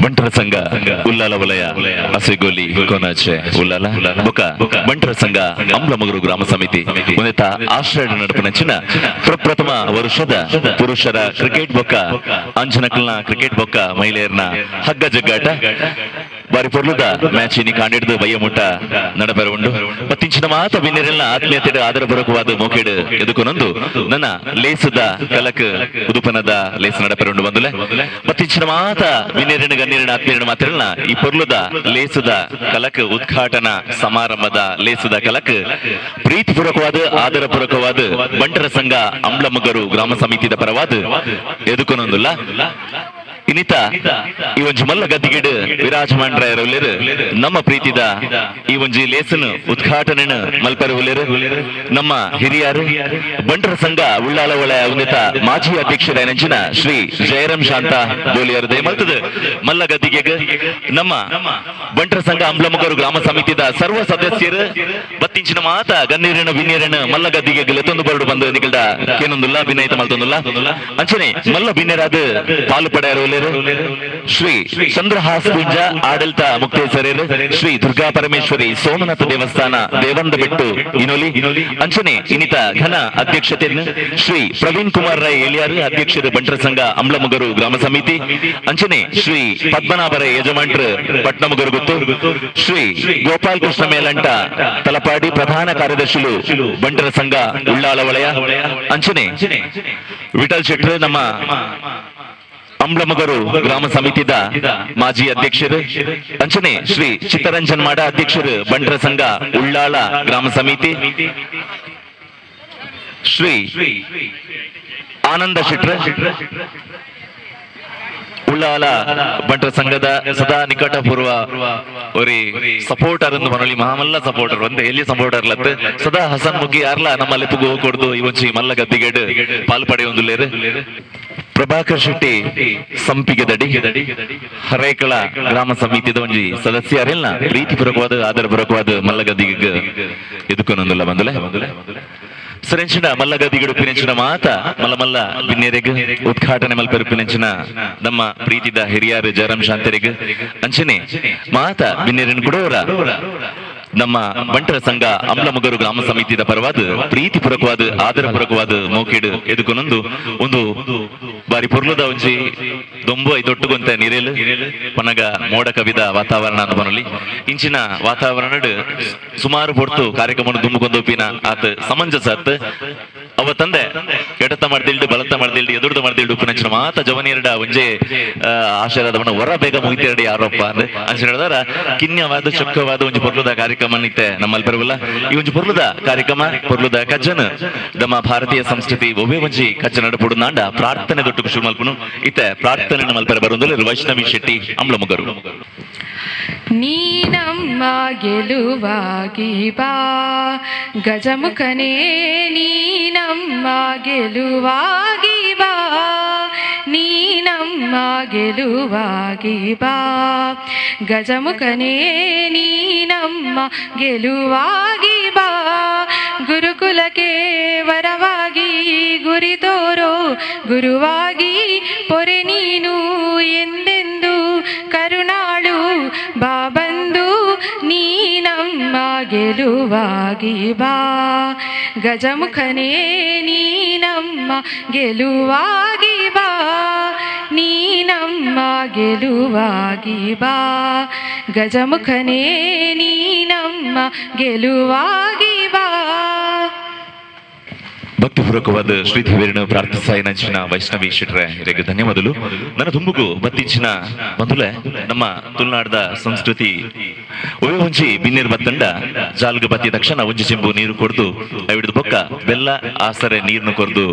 ಬಂಟರ ಸಂಘ ಉಲ್ಲಾಲ ವಲಯ ಅಸೆಗೋಲಿ ಕೊನಾಚೆ ಉಲ್ಲಾಲ ಬೊಕ ಬಂಟರ ಸಂಘ ಅಂಬ್ಲಮಗರು ಗ್ರಾಮ ಸಮಿತಿ ಒಂದೇತ ಆಶ್ರಯ ನಡಪನಂಚಿನ ಪ್ರಪ್ರಥಮ ವರುಷದ ಪುರುಷರ ಕ್ರಿಕೆಟ್ ಬೊಕ್ಕ ಅಂಜನಕಲ್ನ ಕ್ರಿಕೆಟ್ ಬೊಕ್ಕ ಮಹಿಳೆಯರ್ನ ಹಗ್ಗ ಜಗ್ಗಾಟ ಬಾರಿ ಪೊರ್ಲುದ ಮ್ಯಾಚ್ ಇನಿ ಕಾಂಡಿಡ್ದು ಬಯ್ಯ ಮುಟ್ಟ ನಡಪೆರ ಉಂಡು. ಮತ್ತಿಂಚಿನ ಮಾತ ಬಿನ್ನೆರೆಲ್ಲ ಆತ್ಮೀಯತೆ ಆದರ ಪೂರ್ವಕವಾದ ಮೋಕೆಡ್ ಎದುಕೊನೊಂದು ನನ್ನ ಲೇಸದ ಕಲಕ್ ಉದುಪನದ ಲೇಸ್ ನಡಪೆರುಂಡು ಬಂದುಲೆ. ಮತ್ತಿಂಚಿನ ಮಾತ ಬಿನ್ನೆರೆನ ಗನ್ನೆರನ ಆತ್ಮೀಯರನ ಮಾತಿರಲ್ಲ ಈ ಪೊರ್ಲುದ ಲೇಸದ ಕಲಕ್ ಉದ್ಘಾಟನಾ ಸಮಾರಂಭದ ಲೇಸದ ಕಲಕ್ ಪ್ರೀತಿಪೂರ್ವಕವಾದ ಆದರ ಪೂರ್ವಕವಾದ ಬಂಟರ ಸಂಘ ಅಂಬ್ಲಮಗರು ಗ್ರಾಮ ಸಮಿತಿದ ಪರವಾದ ಎದುಕೊನೊಂದುಲ್ಲ. ಇನ್ನಿತ ಈ ಒಂಜಿ ಮಲ್ಲ ಗದ್ದಿಗೆಡ್ ವಿರಾಜಮಾನ್ರ ಉಲ್ಲೇರು ನಮ್ಮ ಪ್ರೀತಿದ ಈ ಒಂಜಿ ಲೇಸನ್ ಉದ್ಘಾಟನೆ ಮಲ್ಪೆರ ಉಲ್ಲೇರು ನಮ್ಮ ಹಿರಿಯರು ಬಂಟರ ಸಂಘ ಉಳ್ಳಾಲ ಒಳ ಉನ್ನತ ಮಾಜಿ ಅಧ್ಯಕ್ಷರಾಯನಂಚಿನ ಶ್ರೀ ಜಯರಾಮ್ ಶಾಂತ ಬೋಲಿಯರು ದಯಮಲ್ತದ ಮಲ್ಲ ಗದ್ದಿಗೆಗ್ ನಮ್ಮ ಬಂಟರ ಸಂಘ ಅಂಬ್ಲಮಗರು ಗ್ರಾಮ ಸಮಿತಿದ ಸರ್ವ ಸದಸ್ಯರು ಬತ್ತಿಂಚಿನ ಮಾತ ಗನ್ನೀರಿನ ಬಿನ್ನೀರಿನ ಮಲ್ಲ ಗದ್ದಿಗೆ ಲೆತ್ತೊಂದು ಬರಡು ಬಂದು ನಿಗಲ್ದ ಕೇನೊಂದುಲ್ಲ ಬಿನ್ನೈತ ಮಲ್ತೊಂದುಲ್ಲ. ಅಂಚನೆ ಮಲ್ಲ ಬಿನ್ನೆರಾದ ಪಾಲು ಪಡೆಯರು ಶ್ರೀ ಚಂದ್ರಹಾಸ್ ಪೂಂಜ ಆಡಳಿತ ಮುಕ್ತೇಸರೇರು ಶ್ರೀ ದುರ್ಗಾ ಪರಮೇಶ್ವರಿ ಸೋಮನಾಥ ದೇವಸ್ಥಾನ ದೇವಂದ ಬೆಟ್ಟು ಇನೋಲಿ. ಅಂಚನೆ ಇನ್ನಿತ ಘನ ಅಧ್ಯಕ್ಷತೆಯನ್ನು ಶ್ರೀ ಪ್ರವೀಣ್ ಕುಮಾರ್ ರೈ ಎಲಿಯಾರು ಅಧ್ಯಕ್ಷರು ಬಂಟರ ಸಂಘ ಅಂಬ್ಲಮಗರು ಗ್ರಾಮ ಸಮಿತಿ. ಅಂಚನೆ ಶ್ರೀ ಪದ್ಮನಾಭರ ಯಜಮಾನ್ರು ಪಟ್ನಮಗರು ಗೊತ್ತು ಶ್ರೀ ಗೋಪಾಲ್ ಕೃಷ್ಣ ಮೇಲಂಟ ತಲಪಾಡಿ ಪ್ರಧಾನ ಕಾರ್ಯದರ್ಶಿಲು ಬಂಟರ ಸಂಘ ಉಳ್ಳಾಲ ವಲಯ. ಅಂಚನೆ ವಿಠಲ್ ಶೆಟ್ರು ನಮ್ಮ ಅಂಬ್ಲಮಗರು ಗ್ರಾಮ ಸಮಿತಿದ ಮಾಜಿ ಅಧ್ಯಕ್ಷರು. ಅಂಚನೆ ಶ್ರೀ ಚಿತ್ತರಂಜನ್ ಮಾಡ ಅಧ್ಯಕ್ಷರು ಬಂಟರ ಸಂಘ ಉಳ್ಳಾಳ ಗ್ರಾಮ ಸಮಿತಿ. ಶ್ರೀ ಆನಂದ ಶೆಟ್ರು ಉಳ್ಳಾಲ ಬಂಟರ ಸಂಘದ ಸದಾ ನಿಕಟ ಪೂರ್ವ ಒರಿ ಸಪೋರ್ಟರ್ ಎಂದು ಮನೋಳಿ ಮಹಾಮಲ್ಲ ಸಪೋರ್ಟರ್ ಒಂದೇ ಎಲ್ಲಿ ಸಪೋರ್ಟರ್ ಲತ್ ಸದಾ ಹಸನ್ ಮುಗಿ ಯಾರ್ಲ ನಮ್ಮಲ್ಲಿ ಪುಗು ಕೊಡ್ದು ಈ ಒಂಜಿ ಮಲ್ಲ ಗದ್ದಿಗೆಡ್ ಪಾಲ್ ಪಡೆಯೊಂದುಲ್ಲೇರು. ಪ್ರಭಾಕರ್ ಶೆಟ್ಟಿ ಸಂಪಿಗೆದಡಿ ಹರೇಕಳ ಗ್ರಾಮ ಸಮಿತಿದ ಒಂಜಿ ಸದಸ್ಯರೆಲ್ಲ ಪ್ರೀತಿಪೂರ್ವಕವಾದ ಆದರಪೂರ್ವಕವಾದ ಮಲ್ಲಗದ್ದಿಗೆ ಎದುಕೊನೊಂದುಲ್ಲ ಬಂದುಲೆ. ಸರೆಂಚಿನ ಮಲ್ಲಗದ್ದಿಗಡು ಪಿನೆಂಚಿನ ಮಾತ ಮಲ್ಲ ಮಲ್ಲ ಬಿನ್ನೆರೆಗ್ ಉದ್ಘಾಟನೆ ಮಲ್ಪೆರು ಪಿನೆಂಚಿನ ನಮ್ಮ ಪ್ರೀತಿದ ಹಿರಿಯಾರು ಜಯರಾಮ್ ಶಾಂತರೆಗ್ ಅಂಚನೆ ಮಾತ ಬಿನ್ನೆರೆನ್ ಕುಡೋರ ನಮ್ಮ ಬಂಟರ ಸಂಘ ಅಂಬ್ಲಮುಗರು ಗ್ರಾಮ ಸಮಿತಿದ ಪರವಾದ ಪ್ರೀತಿಪೂರ್ವಕವಾದ ಆದರಪೂರ್ವಕವಾದ ಮೋಕೆಡ್ ಎದುಕೊನೊಂದು ಒಂದು ಬಾರಿ ಪೊರ್ಲುದ ಒಂಜಿ ದೊಂಬು ಐದೊಟ್ಟುಗೊಂತ ನೀರೇಲು ಪನಗ ಮೋಡ ಕವಿದ ವಾತಾವರಣ ಅಂತ ಬನಲಿ. ಇಂಚಿನ ವಾತಾವರಣ ಸುಮಾರು ಪೊರ್ತು ಕಾರ್ಯಕ್ರಮ ದುಮ್ಮುಕೊಂದೋಪಿನ ಆತ ಸಮಂಜಸ ಆತ್ ಅವ ತಂದೆ ಎಡತ ಮಾಡ್ದಿಲ್ಡು ಬಲತ ಮಾಡ್ದಿಲ್ಡು ಎದುರ್ದು ಮಾಡ್ದಿಲ್ಡು ಉಪ್ಪಿನಂಚಿನ ಮಾತ ಜವನಿಯರಡ ಒಂಜೆ ಆಶೀರ್ವಾದವನ್ನ ಹೊರ ಬೇಗ ಮುಗಿತಿರಡಿ ಯಾರಪ್ಪ ಅಂದ್ರೆ ಅಂಚಿನ ಹೇಳಿದಾರ ಕಿನ್ಯವಾದ ಚೊಕ್ಕವಾದ ಒಂಜಿ ಪೊರ್ಲುದ ಕಾರ್ಯಕ್ರಮ ನಿತ್ತೆ ನಮ್ಮಲ್ಲಿ ಬರವಲ್ಲ. ಈ ಒಂಜಿ ಪೊರ್ಲುದ ಕಾರ್ಯಕ್ರಮ ಪೊರ್ಲುದ ಕಜ್ಜನ್ ನಮ್ಮ ಭಾರತೀಯ ಸಂಸ್ಕೃತಿ ಒಬ್ಬೇ ಒಂಜಿ ಕಜ್ಜ ನಡಪುಡು ನಾಂಡ ಪ್ರಾರ್ಥನೆ ದೊಟ್ಟು ಶುರು ಮಲ್ಪುನು ಇತ್ತೆ ಪ್ರಾರ್ಥನೆ ಮಲ್ಪರ ಬರುಂದುಲ್ಲ ವೈಷ್ಣವಿ ಶೆಟ್ಟಿ ಅಂಬ್ಲಮುಗರು. ನೀ ನಮ್ಮ ಗೆಲುವಾಗಿ ಬಾ ಗಜಮುಖನೇ, ನೀ ನಮ್ಮ ಗೆಲುವಾಗಿ ಬಾ, ನೀ ನಮ್ಮ ಗೆಲುವಾಗಿ ಬಾ ಗಜಮುಖನೇ, ನೀ ನಮ್ಮ ಗೆಲುವಾಗಿ ಬಾ. ಗುರುಕುಲಕ್ಕೆ ವರವಾಗಿ ಗುರಿ ತೋರೋ ಗುರುವಾಗಿ ಪೊರೆ ನೀನು ಎಂದೆಂದು ಕರುಣಾಳು ಬಾ ಬಂದು, ನೀ ನಮ್ಮ ಗೆಲುವಾಗಿ ಬಾ ಗಜಮುಖನೇ, ನೀ ನಮ್ಮ ಗೆಲುವಾಗಿ ಬಾ, ನೀ ನಮ್ಮ ಗೆಲುವಾಗಿ ಬಾ ಗಜಮುಖನೇ, ನೀ ನಮ್ಮ ಗೆಲುವಾಗಿ ಬಾ. ಭಕ್ತಿಪೂರ್ವಕವಾದ ಶ್ರೀದೇವಿಯನ್ನು ಪ್ರಾರ್ಥಿಸಾಯಿನಂಚಿನ ವೈಷ್ಣವಿ ಶೆಟ್ರೆ ಹಿರೇಗೆ ಧನ್ಯವಾದಗಳು. ನನ್ನ ತುಂಬುಗು ಬತ್ತಿಂಚಿನ ಬಂಧುಲೆ ನಮ್ಮ ತುಳುನಾಡದ ಸಂಸ್ಕೃತಿ ಒಳ್ಳೆ ಒಂಜಿ ಬಿನ್ನಿರ್ ಬತ್ತಂಡ ಜಾಲ್ಗ ಬತ್ತಿ ತಕ್ಷಣ ಒಂಜಿ ಚೆಂಬು ನೀರು ಕೊಡ್ದು ಅವಿಡ್ದು ಬೊಕ್ಕ ಬೆಲ್ಲ ಆಸರೆ ನೀರ್ನು ಕೊರ್ದು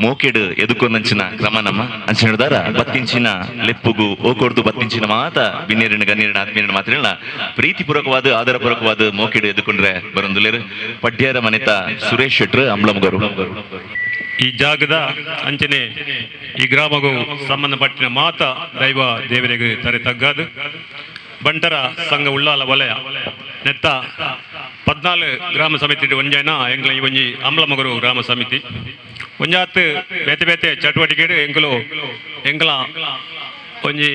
ಮೋಕೆಡ್ ಎದುಕೊಂದಂಚಿನ ಕ್ರಮ ನಮ್ಮ ಅಂಚಿನ ಹಿಡ್ದಾರ ಬತ್ತಿಂಚಿನ ಲೆಪ್ಪುಗು ಓ ಕೊರ್ದು ಬತ್ತಿಂಚಿನ ಮಾತ ಬಿನ್ನೇರಿನ ಗನ್ನೀರಿನ ಆತ್ಮೀಯನ ಮಾತ್ರ ಪ್ರೀತಿಪೂರ್ವಕವಾದ ಆದರಪೂರ್ವಕವಾದ ಮೋಕೆಡ್ ಎದುಕೊಂಡ್ರೆ ಬರೊಂದುಲೇರು ಪಡ್ಯಾರ ಮನೆತ ಸುರೇಶ್ ಶೆಟ್ರು ಅಂಬ್ಲಮಗರು. ಈ ಜಾಗದ ಅಂಚನೆ ಈ ಗ್ರಾಮಗೂ ಸಂಬಂಧಪಟ್ಟಿನ ಮಾತ ದೈವ ದೇವರಿಗೆ ತರೆ ತಗ್ಗಾದು ಬಂಟರ ಸಂಘ ಉಳ್ಳಾಲ ವಲಯ ನೆತ್ತ 14 ಗ್ರಾಮ ಸಮಿತಿ ಒಂಜೈನ ಎಂಗ್ಲ ಈ ಒಂಜಿ ಅಂಬ್ಲಮಗರು ಗ್ರಾಮ ಸಮಿತಿ ಒಂಜಾತ್ ಬೇತೆ ಬೇತೆ ಚಟುವಟಿಕೆ ಎಂಕಲು ಎಂಗ್ಲ ಒಂಜಿ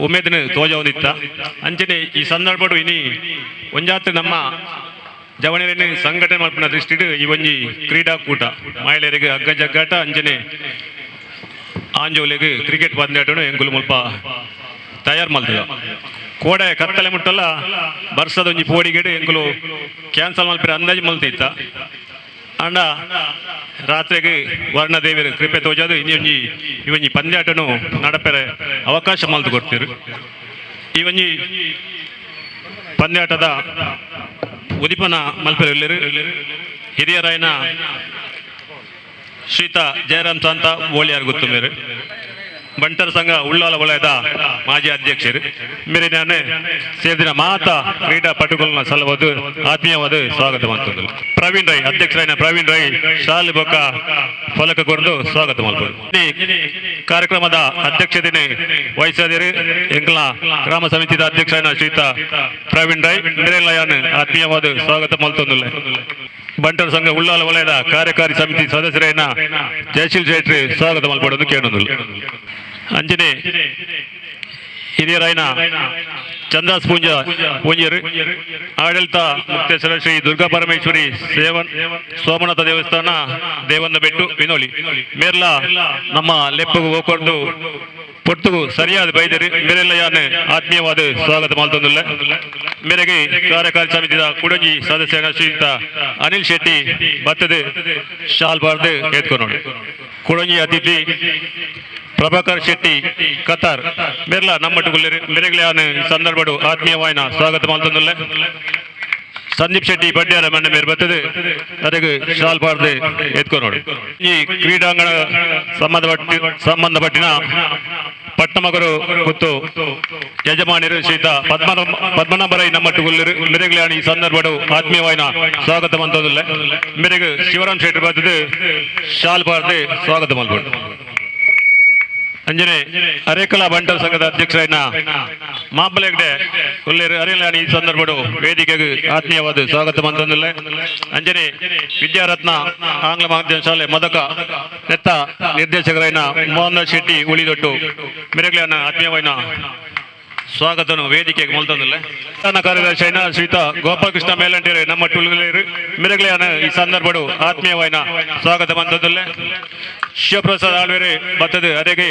ಉಮೇದನ ತೋಜವನಿತ್ತ ಅಂಚನೆ ಈ ಸಂದರ್ಭಡು ಇನಿ ಒಂಜಾತ್ ನಮ್ಮ ಜವಣೆಯನ್ನು ಸಂಘಟನೆ ಮಲ್ಪುನ ದೃಷ್ಟಿಡ್ ಈ ಒಂಜಿ ಕ್ರೀಡಾಕೂಟ ಮಹಿಳೆಯರಿಗೆ ಹಗ್ಗ ಜಗ್ಗಾಟ ಅಂಚನೆ ಆಂಜೋಲೆಗ್ ಕ್ರಿಕೆಟ್ ಪಂದ್ಯಾಟನು ಎಂಕುಲು ಮುಲ್ಪ ತಯಾರು ಮಲ್ತದ ಕೋಡೆ ಕತ್ತಲೆ ಮುಟ್ಟಲ್ಲ ಬರ್ಸದ ಒಂಜಿ ಪೋಡಿಗೆಡ್ ಎಂಕುಲು ಕ್ಯಾನ್ಸಲ್ ಮಲ್ಪಿರ ಅಂದಾಜು ಮಲ್ತಿತ್ತ ಅಂಡ ರಾತ್ರಿಗೆ ವರ್ಣದೇವಿಯರು ಕೃಪೆ ತೋಜಾದು ಇನ್ನೊಂಜಿ ಈ ಒಂಜಿ ಪಂದ್ಯಾಟನು ನಡಪೆರೆ ಅವಕಾಶ ಮಲ್ತು ಕೊಡ್ತೀರು. ಈ ಒಂಜಿ ಪಂದ್ಯಾಟದ ಉದಿಪನ ಮಲ್ಪೆರೆ ಹಿರಿಯರಾಯನ ಶ್ರೀತ ಜಯರಾಮ್ ಸಾಂತ ಓಳಿಯಾರ್ ಗೊತ್ತು ಮೇರು ಬಂಟರ ಸಂಘ ಉಳ್ಳಾಲ ವಲಯದ ಮಾಜಿ ಅಧ್ಯಕ್ಷರು ಮೇರೆ ನಾನು ಸೇರಿದಿನ ಮಾತಾ ಕ್ರೀಡಾಪಟುಗಳನ್ನ ಸಲುವುದು ಆತ್ಮೀಯವಾದ ಸ್ವಾಗತ ಮಾಡ್ತಂದ್ರು. ಪ್ರವೀಣ್ ರೈ ಅಧ್ಯಕ್ಷರಾಯನ ಪ್ರವೀಣ್ ರೈ ಶಾಲೆ ಬೊಕ್ಕ ಫಲಕ ಕೊರದು ಸ್ವಾಗತ ಮಾಡ್ಬೋದು. ಈ ಕಾರ್ಯಕ್ರಮದ ಅಧ್ಯಕ್ಷತೆಯನ್ನು ವಹಿಸದಿರು ಎಂಕಲ ಗ್ರಾಮ ಸಮಿತಿದ ಅಧ್ಯಕ್ಷರಾಯನ ಶ್ರೀತ ಪ್ರವೀಣ್ ರೈ ಮೇರೆಲ್ಲ ಆತ್ಮೀಯವಾದ ಸ್ವಾಗತ ಮಾಡ್ತಂದಿಲ್ಲ. ಬಂಟರ ಸಂಘ ಉಳ್ಳಾಲ ವಲಯದ ಕಾರ್ಯಕಾರಿ ಸಮಿತಿ ಸದಸ್ಯರನ್ನ ಜಯಶೀಲ್ ಶೆಟ್ಟಿ ಸ್ವಾಗತ ಮಲ್ಪಡೋದು ಕೇಳೋದಿಲ್ಲ. ಅಂಜನೆ ಹಿರಿಯರಾಯನ ಚಂದಾಸ್ ಪೂಂಜ ಪೂಂಜರು ಆಡಳಿತ ಮುಕ್ತೇಶ್ವರ ಶ್ರೀ ದುರ್ಗಾ ಪರಮೇಶ್ವರಿ ಸೇವನ್ ಸೋಮನಾಥ ದೇವಸ್ಥಾನ ದೇವಂದ ಬೆಟ್ಟು ವಿನೋಲಿ ಮೇರ್ಲ ನಮ್ಮ ಲೆಪ್ಪಗು ಹೋಗ್ಕೊಂಡು ಪೊರ್ತುಗು ಸರಿಯಾದ ಬೈದರು ಮೇರೆಲ್ಲ ಯಾನ್ ಆತ್ಮೀಯವಾದ ಸ್ವಾಗತ ಮಾಡ್ತಂದಿಲ್ಲ. ಮೇರೆಗೆ ಕಾರ್ಯಕಾರಿ ಸಮಿತಿಯ ಕುಡಂಜಿ ಸದಸ್ಯ ಶ್ರೀಯುತ ಅನಿಲ್ ಶೆಟ್ಟಿ ಬತ್ತದ ಶಾಲ್ ಬಾರ್ದು ಎತ್ಕೊಂಡು ಕುಡಂಜಿ ಅತಿಥಿ ಪ್ರಭಾಕರ್ ಶೆಟ್ಟಿ ಕತಾರ್ ಮೇರ್ಲ ನಮ್ಮಟ್ಟುಗುಲ್ಲೇರು ಮೇರೆಗ್ಲೆ ಯಾನ್ ಸಂದರ್ಭಡು ಆತ್ಮೀಯವಾಯಿನ ಸ್ವಾಗತ ಮಾಡ್ತಂದಿಲ್ಲ. ಸಂದೀಪ್ ಶೆಟ್ಟಿ ಬಡ್ಡಿಯಾರ ಮಣ್ಣೆ ಮೇರ್ ಬರ್ತದೆ ಅದಕ್ಕೆ ಶಾಲ್ ಬಾರ್ದು ಎತ್ಕೊಂಡು ಈ ಕ್ರೀಡಾಂಗಣ ಸಂಬಂಧಪಟ್ಟಿನ ಪಟ್ಟಮಗರು ಮತ್ತು ಯಜಮಾನರು ಶ್ರೀತ ಪದ್ಮನಾಭರೈ ನಮ್ಮಟ್ಟುಗುಲ್ಲರು ಮೆರೆಗ್ಲಾಣಿ ಈ ಸಂದರ್ಭಡು ಆತ್ಮೀಯವಾಯಿನ ಸ್ವಾಗತ ಮಂತದಿಲ್ಲ. ಮೆರೆಗ್ ಶಿವರಾಮ್ ಶೆಟ್ಟಿ ಬರ್ತದೆ ಶಾಲ್ ಬಾರ್ದು ಸ್ವಾಗತ ಮಲ್ಪಡು. ಅಂಜನೆ ಅರೇಕಲಾ ಬಂಟರ ಸಂಘದ ಅಧ್ಯಕ್ಷರಾಯನ ಮಾಬಲೆಗಡೆ ಕೊಲ್ಲೇರು ಅರೇಲಾಣಿ ಈ ಸಂದರ್ಭಡು ವೇದಿಕೆಗೆ ಆತ್ಮೀಯವಾದ ಸ್ವಾಗತ ಮಂತಂದಿಲ್ಲ. ಅಂಜನೆ ವಿದ್ಯಾರತ್ನ ಆಂಗ್ಲ ಮಾಧ್ಯಮ ಶಾಲೆ ಮದಕ ನೆತ್ತ ನಿರ್ದೇಶಕರಾಯನ ಮೋಹನ್ ಶೆಟ್ಟಿ ಉಳಿದೊಟ್ಟು ಮೆರೆಗ್ಲಾನ ಆತ್ಮೀಯವಾಯಿನ ಸ್ವಾಗತನು ವೇದಿಕೆಗೆ ಮೊಲ್ತಂದಿಲ್ಲ. ಪ್ರಧಾನ ಕಾರ್ಯದರ್ಶಿ ಶ್ರೀತ ಗೋಪಾಲಕೃಷ್ಣ ಮೇಲಂಟೇರು ನಮ್ಮ ಟುಲ್ಲೇರು ಮೆರೆಗ್ಲಾನ ಈ ಸಂದರ್ಭಡು ಆತ್ಮೀಯವಾಯಿನ ಸ್ವಾಗತ ಮಂತಂದಿಲ್ಲ. ಶಿವಪ್ರಸಾದ್ ಆಳ್ವೇರೆ ಬತ್ತದ ಅರೆಗೆ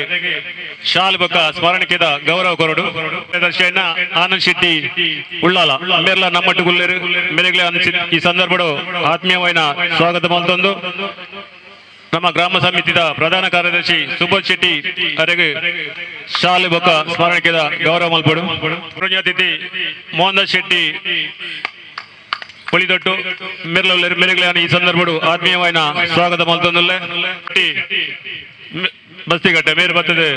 ಶಾಲ್ ಬೊಕ್ಕ ಸ್ಮರಣಿಕೆದ ಗೌರವ ಕೊರಡು ಕಾರ್ಯದರ್ಶಿಯನ್ನ ಆನಂದ್ ಶೆಟ್ಟಿ ಉಳ್ಳಾಲ ಮೇರ್ಲ ನಮ್ಮಟ್ಟುಗುಲ್ಲೇರು ಮೆರೆಗ್ಲೆ ಈ ಸಂದರ್ಭಡು ಆತ್ಮೀಯವಾಯಿನ ಸ್ವಾಗತ ಮಲ್ತೊಂದು ನಮ್ಮ ಗ್ರಾಮ ಸಮಿತಿದ ಪ್ರಧಾನ ಕಾರ್ಯದರ್ಶಿ ಸುಬೋಧ್ ಶೆಟ್ಟಿ ಅರೆಗೆ ಶಾಲೆ ಬೊಕ್ಕ ಸ್ಮರಣಿಕೆದ ಗೌರವ ಮಲ್ಪಡು. ಅತಿಥಿ ಮೋಹನ್ ಶೆಟ್ಟಿ ಉಳಿದೊಟ್ಟು ಮೆರ್ಲ ಮೆರೆಗ್ಲೆ ಈ ಸಂದರ್ಭಡು ಆತ್ಮೀಯವಾಯಿನ ಸ್ವಾಗತ ಮಲ್ತೊಂದುಲ್ಲೆ. ಬಸ್ತಿಗಟ್ಟೆ ಮೇರು ಬರ್ತದೆ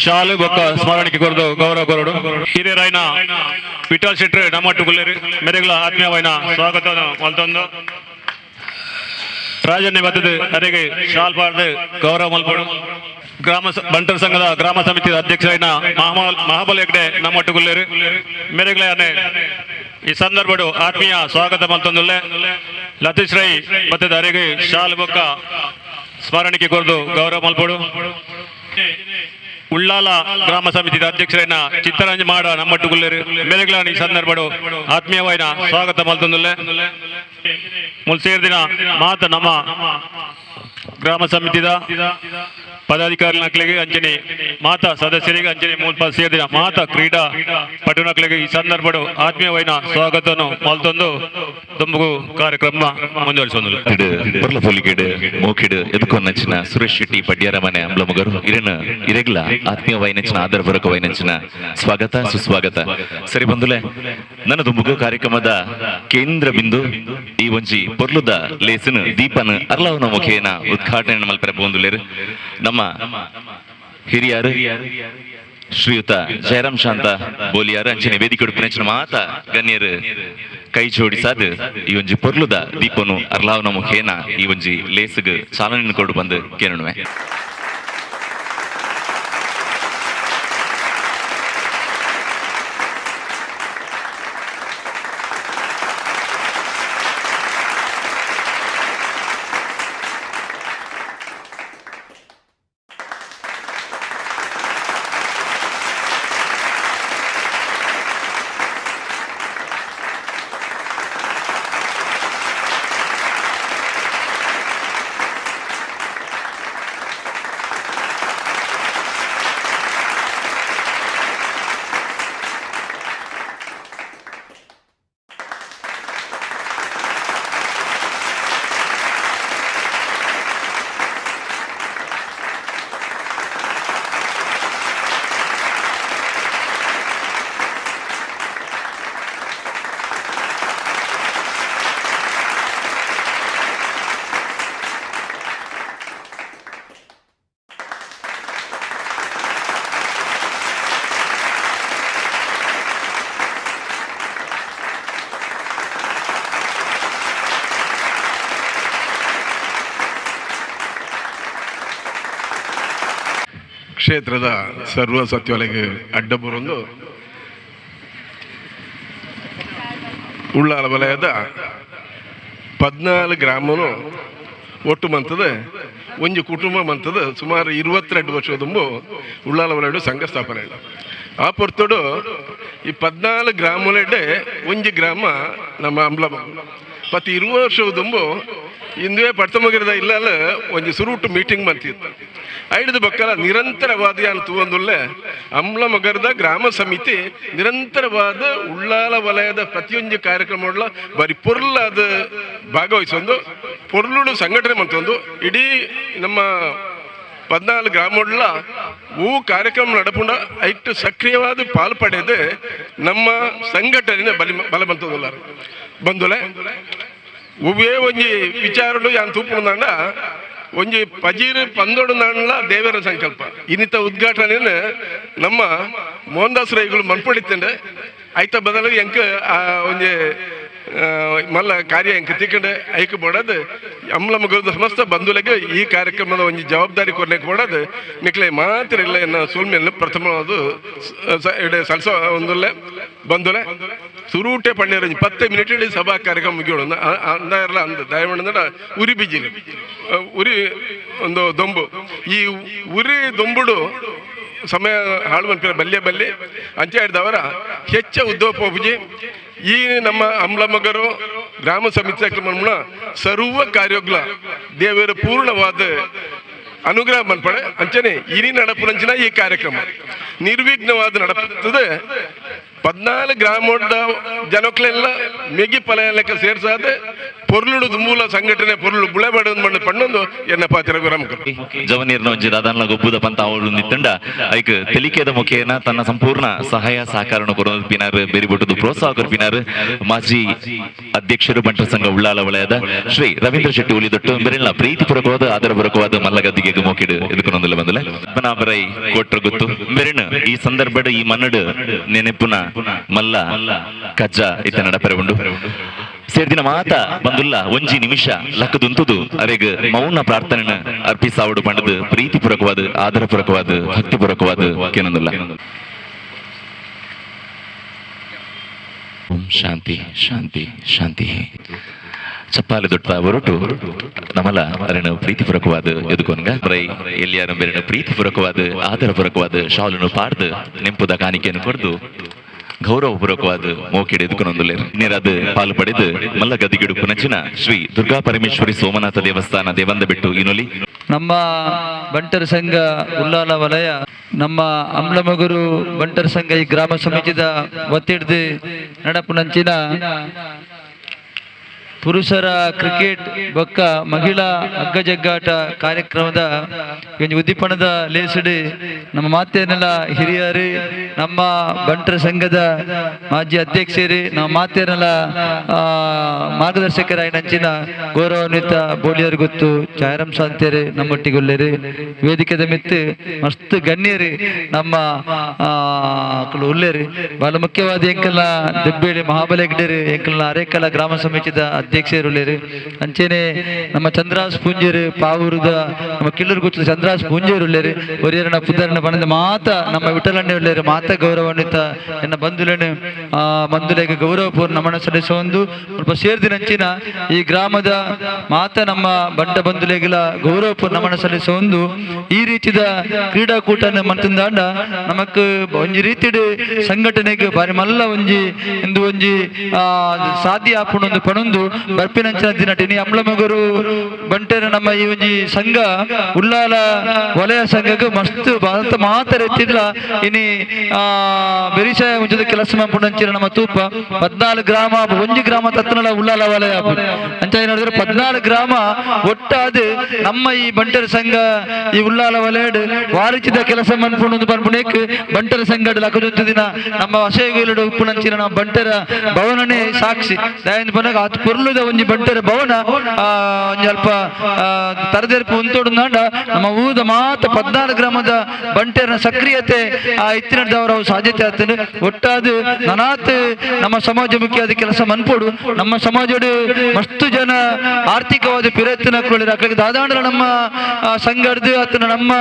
ಶಾಲೆ ಬೊಕ್ಕ ಸ್ಮರಣಿಕೆ ಕೊರದು ಗೌರವ ಕೊರಡು. ಹಿರಿಯರಾಯನ ವಿಠಲ್ ಶೆಟ್ರು ನಮ್ಮಟ್ಟುಗುಲ್ಲೇರು ಮೆರೆಗ್ಲ ಆತ್ಮೀಯವಾಯಿನ ಸ್ವಾಗತ ಮಲ್ತೊಂದು ರಾಜನ್ಯ ಬರ್ತದೆ ಅರೆಗೆ ಶಾಲ್ ಬಾರ್ದು ಗೌರವ ಮಲ್ಪಡು. ಗ್ರಾಮ ಬಂಟರ ಸಂಘದ ಗ್ರಾಮ ಸಮಿತಿಯ ಅಧ್ಯಕ್ಷರಾಯನ ಮಹಾಬಲ್ ಹೆಗ್ಡೆ ನಮ್ಮಟ್ಟುಗುಲ್ಲೇರು ಮೆರೆಗ್ಲೆ ಈ ಸಂದರ್ಭಡು ಆತ್ಮೀಯ ಸ್ವಾಗತ ಮಲ್ತೊಂದುಲ್ಲೆ. ಲತೀಶ್ ರೈ ಬತ್ತದ ಅರೆಗೆ ಶಾಲ್ ಬೊಕ್ಕ ಸ್ಮರಣಿಕೆ ಕೊರದು ಗೌರವ ಮಲ್ಪಡು. ಉಳ್ಳಾಲ ಗ್ರಾಮ ಸಮಿತಿಯ ಅಧ್ಯಕ್ಷರಾಯನ ಚಿತ್ತರಂಜ ಮಾಡ ನಮ್ಮಟ್ಟುಗುಲ್ಲೇರು ಮೆರೆಗ್ಲಾನ್ ಈ ಸಂದರ್ಭಡು ಆತ್ಮೀಯವಾಯಿನ ಸ್ವಾಗತ ಮಲ್ತೊಂದುಲ್ಲೆ. ಮುಲ್ಸೇರ್ದಿನ ಮಾತ ನಮ್ಮ ಗ್ರಾಮ ಸಮಿತಿದ ಪದಾಧಿಕಾರಿ ನಕ್ಲಿಗೆ ಅಂಚನೆ ಮಾತಾ ಸದಸ್ಯರಿಗೆ ಅಂಚನೆ ಮೂಲ ಸೇರಿದ ಮಾತಾ ಕ್ರೀಡಾ ಪಟುನಕ್ಲಿಗೆ ಈ ಸಂದರ್ಭಡು ಆತ್ಮೀಯವಾಯಿನ ಸ್ವಾಗತವನ್ನು ಮಲ್ತೊಂದು ದುಂಬುಗು ಕಾರ್ಯಕ್ರಮ ಮುಂದುವರಿಸೊಂದು. ಪೊರ್ಲ ಪೊಲಿಕೆಡ್ ಮೋಕಿಡ್ ಎದುಕೊನ್ನಂಚಿನ ಸುರೇಶ್ ಶೆಟ್ಟಿ ಪಡ್ಯಾರ ಮನೆ ಅಂಬ್ಲಮಗರು ಇರನ ಇರೆಗ್ಲ ಆತ್ಮೀಯವಾಯಿನಂಚಿನ ಆದರಪೂರ್ವಕವಾಯಿನಂಚಿನ ಸ್ವಾಗತ ಸುಸ್ವಾಗತ. ಸರಿ ಬಂಧುಲೆ, ನನ್ನ ದುಂಬುಗು ಕಾರ್ಯಕ್ರಮದ ಕೇಂದ್ರ ಬಿಂದು ಈ ಒಂಜಿ ಪೊರ್ಲುದ ಲೇಸಿನ ದೀಪನ ಅರ್ಲವನ ಮುಖೇನ ಉದ್ಘಾಟನೆ ಮಲ್ಪೆರೆ ಪೋಂದುಲೇರು ನಮ್ಮ ಹಿರಿಯರು ಶ್ರೀಯುತ ಜಯರಾಮ್ ಶಾಂತ ಬೋಲಿಯಾರು ಅಂಚನೆ ವೇದಿಕೆ ಉಡುಪಿನಂಚಿನ ಮಾತ ಗಣ್ಯರು ಕೈ ಜೋಡಿಸಾದ ಈ ಒಂಜಿ ಪೊರ್ಲುದ ದೀಪನು ಅರ್ಲಾವನ ಮುಖೇನ ಈ ಒಂಜಿ ಲೇಸುಗ್ ಚಾಲನೆ ಕೊಡು ಬಂದು ಕೇಳುವೆ. ಕ್ಷೇತ್ರದ ಸರ್ವ ಸತ್ಯೊಲೆಗೆ ಅಡ್ಡ ಬರೊಂದು ಉಳ್ಳಾಲ ವಲಯದ 14 ಗ್ರಾಮನು ಒಟ್ಟು ಮಂತದ ಒಂಜಿ ಕುಟುಂಬ ಮಂತದ ಸುಮಾರು 22 ವರ್ಷದ ದುಂಬು ಉಳ್ಳಾಲ ವಲಯಡು ಸಂಘ ಸ್ಥಾಪನೆ. ಆ ಪೊರ್ತುಡು ಈ 14 ಗ್ರಾಮಲೆಡೆ ಒಂಜಿ ಗ್ರಾಮ ನಮ್ಮ ಅಂಬ್ಲಮ ಪತ್ತು 20 ವರ್ಷದ ದುಂಬು ಇಂದುವೇ ಪಡ್ತಮಗಿರದ ಇಲ್ಲಲ್ಲ ಒಂಜಿ ಸುರುಟು ಮೀಟಿಂಗ್ ಮಂತಿತ್ತು. ಐದು ಬಕ್ಕಲ ನಿರಂತರವಾದ ಯಾನ್ ತೂವೊಂದುಲ್ಲೆ ಅಂಬ್ಲಮಗರದ ಗ್ರಾಮ ಸಮಿತಿ ನಿರಂತರವಾದ ಉಳ್ಳಾಲ ವಲಯದ ಪ್ರತಿಯೊಂದು ಕಾರ್ಯಕ್ರಮ ಬರಿ ಪೊರ್ಲಾದ ಭಾಗವಹಿಸೊಂದು ಪೊರ್ಲುಡು ಸಂಘಟನೆ ಮಂತೊಂದು ಇಡೀ ನಮ್ಮ 14 ಗ್ರಾಮಗಳ ಹೂ ಕಾರ್ಯಕ್ರಮ ನಡಪುಂಡ ಐಟ್ಟು ಸಕ್ರಿಯವಾದ ಪಾಲು ಪಡೆದು ನಮ್ಮ ಸಂಘಟನೆ ಬಲಿ ಬಲ ಬಂತದಲ್ಲ ಬಂದುಲೆ ಒವ್ವೇ ಒಂಜಿ ವಿಚಾರಡು ಯಾನ್ ತೂಪುಂಡ ಒಂಜಿ ಪಜೀರು ಪಂದೊಡು ನಾಣ್ಲ ದೇವರ ಸಂಕಲ್ಪ ಇನ್ನಿತ ಉದ್ಘಾಟನೆ ನಮ್ಮ ಮೋಹನ್ದಾಸ್ ರೈಗಳು ಮನ್ಪಡಿತ್ತಂಡೆ ಐತ ಬದಲು ಎಂಕ್ ಒಂಜಿ ಮಲ್ಲ ಕಾರ್ಯ ಎಂಕ್ ತಿಕ್ಕಂಡೆ ಐಕ್ ಬೋಡದು ಅಮ್ಲಮಗರದ ಸಮಸ್ತ ಬಂಧುಲೆಗೆ ಈ ಕಾರ್ಯಕ್ರಮದ ಒಂಜಿ ಜವಾಬ್ದಾರಿ ಕೊರ್ಲಿಕ್ಕೆ ಬೋಡದು ನಿಕ್ಲೆ ಮಾತ್ರ ಇಲ್ಲ ಎನ್ನ ಸೂಲ್ಮೆಯನ್ನು ಪ್ರಥಮವಾದ ಸಲ್ಸ ಒಂದುಲ್ಲೆ ಬಂಧುಲೆ ಸುರೂಟೆ ಪಣ್ಣೀರ 10 ಮಿನಿಟ್ ಇಡೀ ಸಭಾ ಕಾರ್ಯಕ್ರಮ ಮುಗಿಯೋಣ ಅಂದಾರಲ್ಲ ಅಂದ ದಯಮಂಡ ಉರಿ ಬಿಜಿಲಿ ಉರಿ ಒಂದು ದೊಂಬು ಈ ಉರಿ ದೊಂಬುಡು ಸಮಯ ಹಾಳು ಮನ್ಪಿನ ಬಲ್ಯ ಬಲ್ಲಿ ಅಂಚೆ ಹಿಡ್ದವರ ಹೆಚ್ಚ ಉದ್ಯೋಗ ಈ ನಮ್ಮ ಅಂಬ್ಲಮಗರು ಗ್ರಾಮ ಸಮಿತಿ ಸರ್ವ ಕಾರ್ಯಗಳ ದೇವರ ಪೂರ್ಣವಾದ ಅನುಗ್ರಹ ಮನ್ಪಡೆ ಅಂಚನೆ ಇನಿ ನಡಪುನಂಚಿನ ಈ ಕಾರ್ಯಕ್ರಮ ನಿರ್ವಿಘ್ನವಾದ ನಡಪುತ್ತದೆ. 14 ಗ್ರಾಮದ ಜನಕ್ಲೆಲ್ಲ ಮೆಗಿ ಪಲಯಲೆಕ್ಕ ಸೇರ್ಸಾದ ಪೊರ್ಲುಡು ಮೂಲ ಸಂಘಟನೆ ಪೊರ್ಲು ಬುಳೆಬಡ ಮಣ್ಣು ಪಣ್ಣೊಂದು ಎನ್ನ ಪಾತ್ರ ವಿರಾಮಕರು ಜವನೀರ್ನ ಒಂಜಿ ದಾದಾನ್ಲ ಗೊಬ್ಬುದ ಪಂತ ಅವಳು ನಿತ್ತಂಡ ಐಕ್ ತೆಲಿಕೆದ ಮುಖೇನ ತನ್ನ ಸಂಪೂರ್ಣ ಸಹಾಯ ಸಹಕಾರವನ್ನು ಕೊರಪಿನಾರು ಬೇರಿಬಿಟ್ಟದು ಪ್ರೋತ್ಸಾಹ ಕೊರ್ಪಿನಾರು ಮಾಜಿ ಅಧ್ಯಕ್ಷರು ಬಂಟರ ಸಂಘ ಉಳ್ಳಾಲ ವಲಯದ ಶ್ರೀ ರವೀಂದ್ರ ಶೆಟ್ಟಿ ಉಳಿದೊಟ್ಟು ಬೆರೆಲ್ಲ ಪ್ರೀತಿಪೂರ್ವಕವಾದ ಆದರಪೂರ್ವಕವಾದ ಮಲ್ಲಗದ್ದಿಗೆ ಮೋಕಿಡು ಎದುಕೊನೊಂದಿಲ್ಲ ಬಂದಲೆ ಪದ್ಮನಾಭರೈ ಕೋಟ್ರ ಗೊತ್ತು ಬೆರೆಣ ಈ ಸಂದರ್ಭಡ್ ಈ ಮನ್ನಡು ನೆನೆಪುನ ಮಲ್ಲ ಕಜ್ಜ ಇತ್ತ ನಡಪರೆ ಉಂಡು ಸೇರ್ದಿನ ಮಾತ ಬಂದುಲ್ಲ ಒಂಜಿ ನಿಮಿಷ ಲಕ್ಕದುಂತುದು ಅರೆಗ್ ಮೌನ ಪ್ರಾರ್ಥನೆ ಅರ್ಪಿಸಾವಡು ಪಂಡದು ಪ್ರೀತಿಪೂರ್ವಕವಾದ ಆದರಪೂರ್ವಕವಾದ ಭಕ್ತಿಪೂರ್ವಕವಾದ ಕೇನೊಂದುಲ್ಲ. ಓಂ ಶಾಂತಿ ಶಾಂತಿ ಶಾಂತಿ. ಚಪ್ಪಾಲೆ ದೊಡ್ಡ ಹೊರಟು ನಮಲ ಅರೆನ ಪ್ರೀತಿಪೂರ್ವಕವಾದ ಎದುಕೊನ್ಗ ರೈ ಎಲ್ಲಿಯಾರು ಬೇರೆನ ಪ್ರೀತಿಪೂರ್ವಕವಾದ ಆದರಪೂರ್ವಕವಾದ ಶಾಲನ್ನು ಪಾಡ್ದು ನೆಂಪುದ ಕಾಣಿಕೆಯನ್ನು ಕೊಡ್ದು ಗೌರವಪೂರ್ವಕವಾದ ಮೋಕಿಡೆ ಎದುಕೊನೊಂದುಲ್ಲೇರು ನೇರಾದ ಪಾಲು ಪಡೆದು ಮಲ್ಲ ಗದಿಗಿಡು ಪುನಚಿನ ಶ್ರೀ ದುರ್ಗಾ ಪರಮೇಶ್ವರಿ ಸೋಮನಾಥ ದೇವಸ್ಥಾನ ದೇವಂದ ಬಿಟ್ಟು ಇನೊಲಿ ನಮ್ಮ ಬಂಟರ ಸಂಘ ಉಲ್ಲಾಲ ವಲಯ ನಮ್ಮ ಅಂಬ್ಲಮಗುರು ಬಂಟರ ಸಂಘ ಈ ಗ್ರಾಮ ಸಮಿತಿದ ಒತ್ತಿಡ್ದು ನಡಪುನಂಚಿನ ಪುರುಷರ ಕ್ರಿಕೆಟ್ ಬೊಕ್ಕ ಮಹಿಳಾ ಹಗ್ಗಜಗ್ಗಾಟ ಕಾರ್ಯಕ್ರಮದ ಒಂಜಿ ಉದ್ದೀಪನದ ಲೇಸಡಿ ನಮ್ಮ ಮಾತೇನೆಲ್ಲ ಹಿರಿಯರು ನಮ್ಮ ಬಂಟರ ಸಂಘದ ಮಾಜಿ ಅಧ್ಯಕ್ಷರು ನಮ್ಮ ಮಾತೇನೆಲ್ಲ ಮಾರ್ಗದರ್ಶಕರಾಗಿ ನಂಚಿನ ಗೌರವಾನ್ವಿತ ಬೋಳಿಯರ್ ಗೊತ್ತು ಚಾಯರಾಮ್ ಸಾಂತೇರು ನಮ್ಮೊಟ್ಟಿಗುಲ್ಲೇರು ವೇದಿಕೆದ ಮಿತ್ತು ಮಸ್ತ್ ಗಣ್ಯರು ನಮ್ಮ ಉಲ್ಲೇರು ಬಹಳ ಮುಖ್ಯವಾದ ಎಂಕಲ್ನ ದೆಬ್ಬೇಳಿ ಮಹಾಬಲೇಗಡೇರು ಎಂಕಲ್ನ ಅರೇಕಲ ಗ್ರಾಮ ಸಮಿತಿದ ಅಧ್ಯಕ್ಷರುಳ್ಳೇರು ಅಂಚೆನೆ ನಮ್ಮ ಚಂದ್ರಾಸ್ ಪೂಂಜೇರು ಪಾವೂರದ ನಮ್ಮ ಕಿಲ್ಲೂರು ಗುಚ್ಚದ ಚಂದ್ರಾಸ್ ಪೂಂಜೇರು ಉಳ್ಳೇರು ಒರಿಯರನ ಪುದರನ ಬಣದ ಮಾತ ನಮ್ಮ ವಿಠಲಣ್ಣೆ ಉಳ್ಳೇರು ಮಾತ ಗೌರವಾನ್ವಿತ ಎನ್ನ ಬಂಧುಲೇನು ಆ ಬಂಧುಲೆಗೆ ಗೌರವಪೂರ್ಣ ನಮನ ಸಲ್ಲಿಸುವ ಒಂದು ಸ್ವಲ್ಪ ಸೇರ್ದಿನಂಚಿನ ಈ ಗ್ರಾಮದ ಮಾತ ನಮ್ಮ ಬಂಟ ಬಂಧುಲೆಗೆಲ್ಲ ಗೌರವಪೂರ್ಣ ನಮನ ಸಲ್ಲಿಸುವ ಒಂದು ಈ ರೀತಿಯ ಕ್ರೀಡಾಕೂಟನ ಮಂತಂದಾಂಡ ನಮಕ್ ಒಂಜಿ ರೀತಿಡ್ ಸಂಘಟನೆಗೆ ಬಾರಿ ಮಲ್ಲ ಒಂಜಿ ಇಂದು ಒಂಜಿ ಸಾಧ್ಯ ಆಪುಂಡು ಪಣೊಂದು ಬರ್ಪಿನಂಚಿನ ದಿನಟಿ ನೀ ಅಂಬ್ಲಮಗರು ಬಂಟೆರ ನಮ್ಮ ಈ ಒಂಜಿ ಸಂಘ ಉಲ್ಲಾಲ ವಲಯ ಸಂಘಕ್ಕೆ ಮಸ್ತ್ ಭಾರತ ಮಾತ್ರ ಎತ್ತಿದ್ಲ ಇನಿ ಬೆರಿಸಾಯ ಮುಂಚದ ಕೆಲಸ ಮಂಪುಂಡಂಚಿನ ನಮ್ಮ ತೂಪ 14 ಗ್ರಾಮ ಒಂಜಿ ಗ್ರಾಮ ತತ್ತನಲ ಉಲ್ಲಾಲ ವಲಯ ಅಂಚ ನೋಡಿದ್ರೆ 14 ಗ್ರಾಮ ಒಟ್ಟಾದ ನಮ್ಮ ಈ ಬಂಟರ ಸಂಘ ಈ ಉಲ್ಲಾಲ ವಲಯಡ್ ವಾರಿಚಿದ ಕೆಲಸ ಮನ್ಪುಂಡು ಪನ್ಪುಣೇಕ್ ಬಂಟರ ಸಂಘ ಲಕಜೊತ್ತು ದಿನ ನಮ್ಮ ವಸೇಗುಲಡು ಉಪ್ಪುನಂಚಿನ ನಮ್ಮ ಬಂಟರ ಭವನನೇ ಸಾಕ್ಷಿ ದಯಂದ ಪನಗ ಆತ್ ಪೊರ್ಲು ಪೊರ್ಲುದ ಒಂಜಿ ಬಂಟರ ಭವನ ಒಂಜಿ ಅಲ್ಪ ತರದೆರ್ಪು ಉಂತೋಡುಂದಾಂಡ ನಮ್ಮ ಊದ ಮಾತ 14 ಗ್ರಾಮದ ಬಂಟೆರನ ಸಕ್ರಿಯತೆ ಆ ಇತ್ತಿನದವರ ಸಾಧ್ಯತೆ ಆಗ್ತದೆ. ಒಟ್ಟಾದ ನನಾತ್ ನಮ್ಮ ಸಮಾಜ ಮುಖ್ಯವಾದ ಕೆಲಸ ಮನ್ಪೋಡು. ನಮ್ಮ ಸಮಾಜಡು ಮಸ್ತು ಜನ ಆರ್ಥಿಕವಾದ ಪಿರತ್ತಿನ ಅಕ್ಕಳಿಗೆ ದಾದಾಂಡ್ರ ನಮ್ಮ ಸಂಘರ್ದು ಆತನ ನಮ್ಮ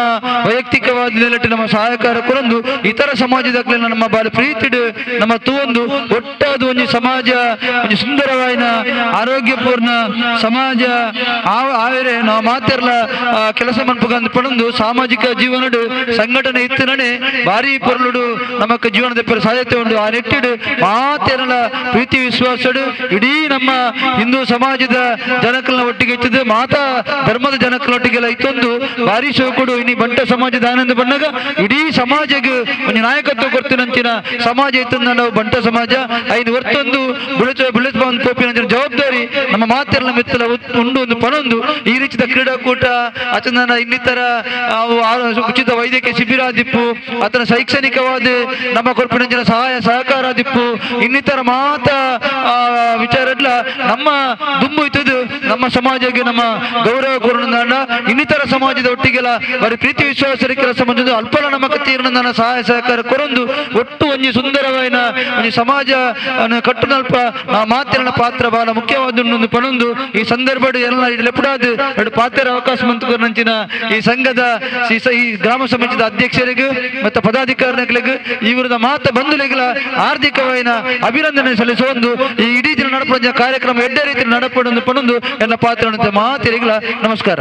ವೈಯಕ್ತಿಕವಾದ ನೆಲೆಟ್ಟು ನಮ್ಮ ಸಹಾಯಕಾರ ಕೊರೊಂದು ಇತರ ಸಮಾಜದ ನಮ್ಮ ಬಾಲ ಪ್ರೀತಿಡು ನಮ್ಮ ತೂವೊಂದು ಒಟ್ಟಾದ ಒಂಜಿ ಸಮಾಜ ಒಂಜಿ ಸುಂದರವಾಯಿನ ಆರೋಗ್ಯಪೂರ್ಣ ಸಮಾಜ ಆವೇರೆ ನಾವು ಮಾತೆರ್ಲ ಕೆಲಸ ಮನ್ಪುಗಂದು ಪಡೊಂದು ಸಾಮಾಜಿಕ ಜೀವನಡು ಸಂಘಟನೆ ಇತ್ತಿನನೆ ಭಾರಿ ಪೊರ್ಲುಡು ನಮಕ್ ಜೀವನದ ಪೆರ ಸಾಧ್ಯತೆ ಉಂಡು. ಆ ನಿಟ್ಟಿಡು ಮಾತೆರ್ಲ ಪ್ರೀತಿ ವಿಶ್ವಾಸಡು ಇಡೀ ನಮ್ಮ ಹಿಂದೂ ಸಮಾಜದ ಜನಕಲ್ನ ಒಟ್ಟಿಗೆ ಇತ್ತಿದ್ದು ಮಾತಾ ಧರ್ಮದ ಜನಕಲ್ನೊಟ್ಟಿಗೆಲ್ಲ ಇತ್ತೊಂದು ಭಾರಿ ಶೋಕುಡು. ಇನಿ ಬಂಟ ಸಮಾಜದ ಆನಂದ ಬಣ್ಣಗ ಇಡೀ ಸಮಾಜಕ್ಕೆ ಒಂದು ನಾಯಕತ್ವ ಕೊಡ್ತೀನಂಚಿನ ಸಮಾಜ ಇತ್ತಂದ ನಾವು ಬಂಟ ಸಮಾಜ ಐದು ಹೊರ್ತೊಂದು ಬುಳೆಚ ಬುಳೆಚ ಪೋಪಿನ ಜವಾಬ್ದಾರಿ ನಮ್ಮ ಮಾತೆಲ್ಲ ಮಿತ್ತಲ ಉಂಡು ಒಂದು ಪನೊಂದು ಈ ರೀತಿಯ ಕ್ರೀಡಾಕೂಟ ಆತನ ಇನ್ನಿತರ ಉಚಿತ ವೈದ್ಯಕೀಯ ಶಿಬಿರ ದಿಪ್ಪು ಆತನ ಶೈಕ್ಷಣಿಕವಾದ ನಮ್ಮ ಕೊರ್ಪಿನಂಚಿನ ಸಹಾಯ ಸಹಕಾರ ದಿಪ್ಪು ಇನ್ನಿತರ ಮಾತ ವಿಚಾರಡ್ಲ ನಮ್ಮ ದುಂಬು ಇತ್ತದು ನಮ್ಮ ಸಮಾಜಕ್ಕೆ ನಮ್ಮ ಗೌರವ ಕೊರಣ ಇನ್ನಿತರ ಸಮಾಜದ ಒಟ್ಟಿಗೆಲ್ಲ ಬರೀ ಪ್ರೀತಿ ವಿಶ್ವಾಸ ಕೆಲಸ ಬಂದದ್ದು ಅಲ್ಪಲ ನಮ್ಮ ತೀರ್ಣ ಸಹಾಯ ಸಹಕಾರ ಕೊರೊಂದು ಒಟ್ಟು ಒಂಜಿ ಸುಂದರವಾಯಿನ ಒಂಜಿ ಸಮಾಜ ಕಟ್ಟುನಲ್ಪ ಮಾತಿನ ಪಾತ್ರ ಬಹಳ ಮುಖ್ಯವಾದ ಒಂದು ಪನೊಂದು ಈ ಸಂದರ್ಭ ಎಲ್ಲ ಲೆಪುಡಾದ ಎರಡು ಪಾತ್ರ ಅವಕಾಶ ಮಂತುಕೊರ್ನಂಚಿನ ಈ ಸಂಘದ ಈ ಗ್ರಾಮ ಸಮಿತಿದ ಅಧ್ಯಕ್ಷರಿಗೂ ಮತ್ತು ಪದಾಧಿಕಾರಿಗಳಿಗೆ ಇವರದ ಮಾತ ಬಂಧುಗಳಿಗೆಲ್ಲ ಹಾರ್ದಿಕವಾಯಿನ ಅಭಿನಂದನೆ ಸಲ್ಲಿಸುವಂದು ಈ ಇಡೀ ದಿನ ನಡಪಡ ಕಾರ್ಯಕ್ರಮ ಎಡ್ಡೆ ರೀತಿ ನಡಪಡೊಂದು ಪನೊಂದು ಎಲ್ಲ ಪಾತ್ರ ಮಾತಿರಿಗಳ ನಮಸ್ಕಾರ.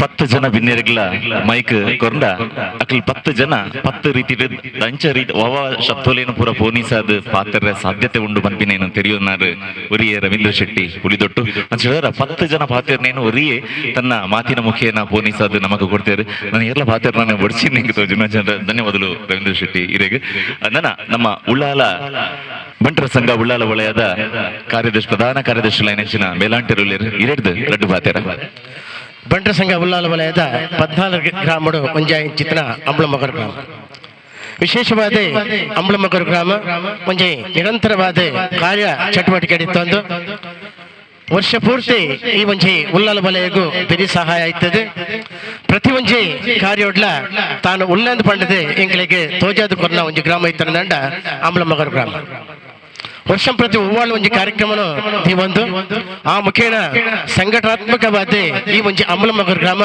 10 ಜನ ಬಿನ್ನೆರ್ಗ್ಲ ಮೈಕ್ ಕೊರ್ಂಡ ಅಕ್ಲ್ 10 ಜನ 10 ರೀತಿ ಅಂಚ ರೀತಿ ಒವ ಶಬ್ದೋಲೇನು ಪೂರ ಪೋನೀಸಾದ ಪಾತ್ರ ಸಾಧ್ಯತೆ ಉಂಡು ಪನ್ಪಿನೇನು ತೆರಿಯೋನಾರು ಒರಿಯೇ ರವೀಂದ್ರ ಶೆಟ್ಟಿ ಹುಲಿದೊಟ್ಟು ಅಂತ ಹೇಳಿದ್ರ 10 ಜನ ಪಾತ್ರನೇನು ಒರಿಯೇ ತನ್ನ ಮಾತಿನ ಮುಖೇನ ಪೋನೀಸಾದ ನಮಗ ಕೊಡ್ತೇವೆ. ನಾನು ಎಲ್ಲ ಪಾತ್ರ ನಾನು ಬಡಿಸಿ ತೋಜುನ ಜನರ ಧನ್ಯವಾದಗಳು ರವೀಂದ್ರ ಶೆಟ್ಟಿ ಇರೆಗ್. ನನ್ನ ನಮ್ಮ ಉಳ್ಳಾಲ ಬಂಟರ ಸಂಘ ಉಳ್ಳಾಲ ವಲಯದ ಕಾರ್ಯದರ್ಶಿ ಪ್ರಧಾನ ಕಾರ್ಯದರ್ಶಿ ಲೈನ್ ಮೇಲಾಂಟೆರು ಇರೆಡ್ದು ರಡ್ಡು ಪಾತ್ರ. ಬಂಟರ ಸಂಘ ಉಳ್ಳಾಲ ವಲಯದ 14 ಗ್ರಾಮಡು ಒಂಜಾಯಿ ಚಿತ್ರ ಅಂಬ್ಲಮೊಗರು ಗ್ರಾಮ. ವಿಶೇಷವಾದ ಅಂಬ್ಲಮೊಗರು ಗ್ರಾಮ ಒಂಜಿ ನಿರಂತರವಾದ ಕಾರ್ಯ ಚಟುವಟಿಕೆ ಇತ್ತೊಂದು ವರ್ಷ ಪೂರ್ತಿ ಈ ಒಂಜಿ ಉಳ್ಳಾಲ ವಲಯಗೂ ಬೆರಿ ಸಹಾಯ ಆಯ್ತದೆ. ಪ್ರತಿ ಒಂಜಿ ಕಾರ್ಯೋಡ್ಲ ತಾನು ಉಳ್ಳಂದು ಪಂಡದೆ ಎಂಗಳಿಗೆ ತೋಜಾದ ಕೊರ್ನ ಒಂಜಿ ಗ್ರಾಮ ಇತ್ತಂಡ ಅಂಬ್ಲಮೊಗರು ಗ್ರಾಮ. ವರ್ಷ ಪ್ರತಿ ಹೂವಾಳು ಒಂಜಿ ಕಾರ್ಯಕ್ರಮನು ಈ ಒಂದು ಆ ಮುಖೇನ ಸಂಘಟನಾತ್ಮಕವಾದ ಈ ಒಂಜಿ ಅಂಬ್ಲಮೊಗರು ಗ್ರಾಮ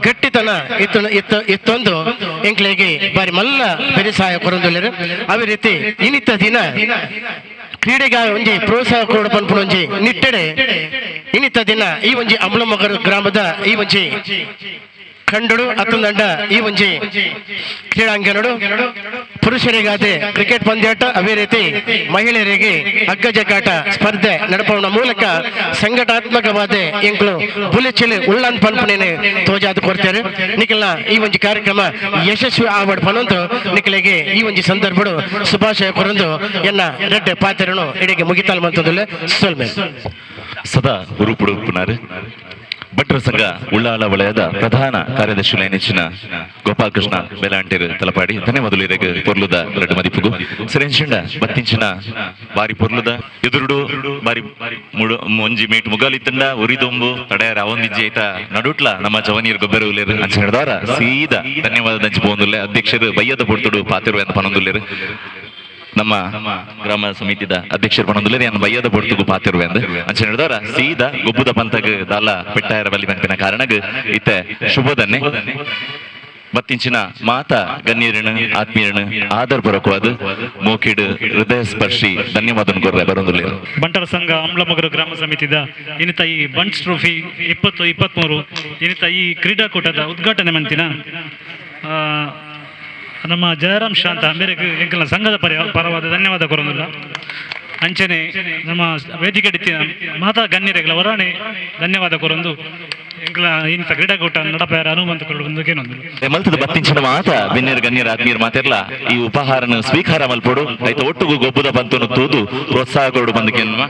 ಗಟ್ಟಿತನ ಇತ್ತು ಇತ್ತೊಂದು ಎಂಕ್ಲೆಗೆ ಬಾರಿ ಮಲ್ಲ ಬೆರಿ ಸಹಾಯ ಕೊರೊಂದುಲ್ಲೆರ್. ಅದೇ ರೀತಿ ಇನ್ನಿತ್ತ ದಿನ ಕ್ರೀಡೆಗ ಒಂಜಿ ಪ್ರೋತ್ಸಾಹ ಕೊಡ ಪನ್ಪುನ ಒಂಜಿ ನಿಟ್ಟಡೆ ಇನ್ನಿತ್ತ ದಿನ ಈ ಒಂಜಿ ಅಂಬ್ಲಮೊಗರು ಗ್ರಾಮದ ಈ ಒಂಜಿ ಖಂಡಡು ಅತ್ತಂದಂಡ ಈ ಒಂಜಿ ಕ್ರೀಡಾಂಗಣಡು ಪುರುಷರಿಗಾದ ಕ್ರಿಕೆಟ್ ಪಂದ್ಯಾಟ, ಅದೇ ರೀತಿ ಮಹಿಳೆಯರಿಗೆ ಹಗ್ಗ ಜಗ್ಗಾಟ ಸ್ಪರ್ಧೆ ನಡಪುವ ಮೂಲಕ ಸಂಘಟನಾತ್ಮಕವಾದ ಎಂಕ್ಲು ಬುಲೆಚಿಲು ಉಳ್ಳನ್ ಪನ್ಪುನೇನೆ ತೋಜಾದ ಕೊಡ್ತಾರೆ. ನಿಖಲ್ನ ಈ ಒಂಜಿ ಕಾರ್ಯಕ್ರಮ ಯಶಸ್ವಿ ಆವಡ್ ಪನೊಂದು ನಿಖಲಿಗೆ ಈ ಒಂಜಿ ಸಂದರ್ಭಡು ಶುಭಾಶಯ ಕೊರೊಂದು ಎನ್ನ ರೆಡ್ಡೆ ಪಾತ್ರನು ಇಡಿಗೆ ಮುಗಿತಾಲ್ ಮಂತಂದುಲ್ಲೆ ಸೊಲ್ಮೆ. ಸದಾ ಉರುಪುಡುಪ್ಪುನಾರು ಭಟ್ರ ಸಂಘ ಉಳ್ಳಾಲ ವಲಯದ ಪ್ರಧಾನ ಕಾರ್ಯದರ್ಶಿ ನೆಚ್ಚಿನ ಗೋಪಾಲಕೃಷ್ಣ ಬೆಲಾಂಟೇರು ತಲಪಾಡಿ ಧನ್ಯವಾದಗಳು ಇರೆಗ್ ಪೊರ್ಲುದ ರಡ್ಡು ಮದಿಪುಗು ಸರೆಂಚಿಂಡ ಬತ್ತಿಂಚಿನ ಬಾರಿ ಪೊರ್ಲುದ ಎದುರುಡು ಬಾರಿ ಮುಡು ಒಂಜಿ ಮೇಟ್ ಮುಗಲಿತ್ತಂಡ ಉರಿದೊಂಬು ತಡೆಯರ ಅವೊಂದಿಜ್ಜಿ ಐತ ನಡುಟ್ಲ ನಮ್ಮ ಜವನೀರ್ ಗೊಬ್ಬರ ಉಲ್ಲೇರು ಅಂಚ ಹಿಡ್ದಾರ ಸೀದಾ ಧನ್ಯವಾದ ದಂಚಿ ಪೋಂದುಲ್ಲೆ ಅಧ್ಯಕ್ಷರು ಬಯ್ಯದ ಪೊರ್ತುಡು ಪಾತಿರು ಅಂತ ಪನೊಂದುಲ್ಲೇರು ನಮ್ಮ ಗ್ರಾಮ ಸಮಿತಿದ ಅಧ್ಯಕ್ಷರು ಪನೊಂದುಲ್ಲೇರು ಯಾನ್ ಬಯ್ಯದ ಪೊರ್ತುಗು ಪಾತಿರುವೆ ಅಂದ್ ಅಂಚ ಹಿಡ್ದಾರ ಸೀದಾ ಗೊಬ್ಬುದ ಪಂತಗ್ ದಾಲ ಪೆಟ್ಟಾಯರ ಬಲಿ ಪನ್ಪಿನ ಕಾರಣಗ್ ಇತ್ತೆ ಶುಭದನ್ನೆ ಬತ್ತಿಂಚಿನ ಮಾತಾ ಗಣ್ಯರಣ ಆತ್ಮೀಯರಣ ಆದರ ಪರಕವಾದ ಮೋಕಿಡ್ ಹೃದಯ ಸ್ಪರ್ಶಿ ಧನ್ಯವಾದ ಕೊರ್ರೆ ಬರೋದಿಲ್ಲ. ಬಂಟರ ಸಂಘ ಅಂಬ್ಲಮೊಗರು ಗ್ರಾಮ ಸಮಿತಿದ ಇನ್ನಿತ ಈ ಬಂಟ್ಸ್ ಟ್ರೋಫಿ 2023 ಇನ್ನಿತ ಈ ಕ್ರೀಡಾಕೂಟದ ಉದ್ಘಾಟನೆ ಮಂತಿನ ನಮ್ಮ ಜಯರಾಮ್ ಶಾಂತ ಮೇರೆಗೆ ಎಂಕಲ್ನ ಸಂಘದ ಪರವಾದ ಧನ್ಯವಾದ ಕೊರೊಂದಿಲ್ಲ. ಅಂಚನೆ ನಮ್ಮ ವೇದಿಕೆ ಡಿತ್ತಿನ ಮಾತಾ ಗಣ್ಯರೆಗಳ ವರಾಣೆ ಧನ್ಯವಾದ ಕೊರೊಂದು ಎಂಕಲ್ನ ಇಂಥ ಕ್ರೀಡಾಕೂಟ ನಡಪೇರ ಅನುಮಂತ ಕೊಳ್ಳುವಂದು ಮಲ್ತದ ಬತ್ತಿಂಚಿನ ಮಾತ ಬಿನ್ನೇರು ಗಣ್ಯರ ಆತ್ಮೀಯರ ಮಾತಿರ್ಲ ಈ ಉಪಹಾರನ ಸ್ವೀಕಾರ ಮಲ್ಪೊಡು ಐತ ಒಟ್ಟುಗು ಗೊಬ್ಬುದ ಪಂತನು ತೂದು ಪ್ರೋತ್ಸಾಹ ಕೊಡು ಬಂದಕೆನ್ನುವ.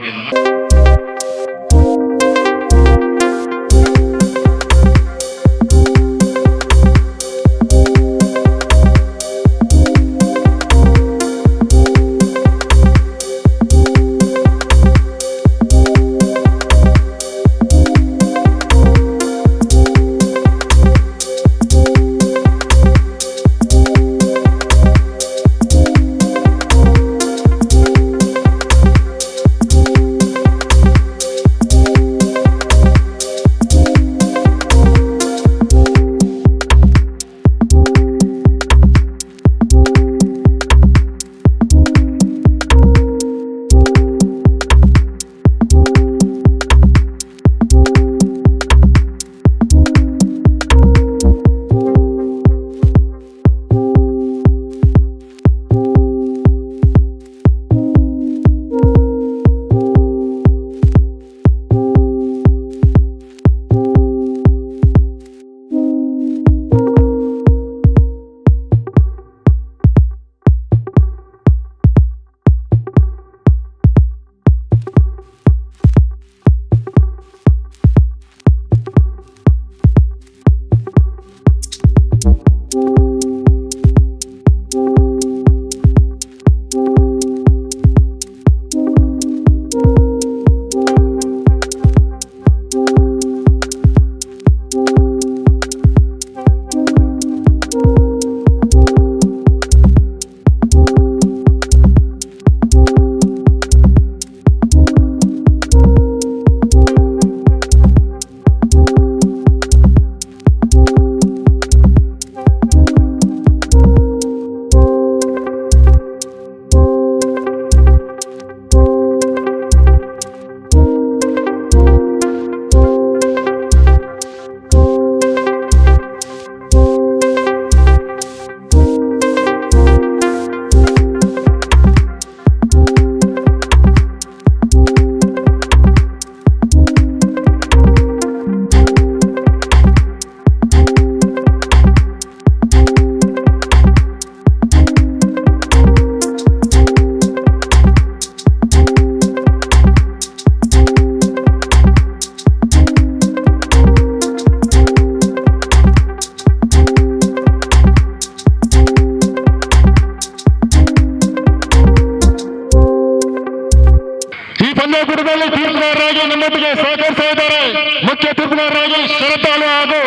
ನಮ್ಮೊಟ್ಟಿಗೆ ಸಹಕರಿಸ್ತಾ ಇದ್ದಾರೆ ಮುಖ್ಯ ತೀರ್ಪುಗಾರರಾಗಿ ಶರತ್ ಆಳ್ವ ಹಾಗೂ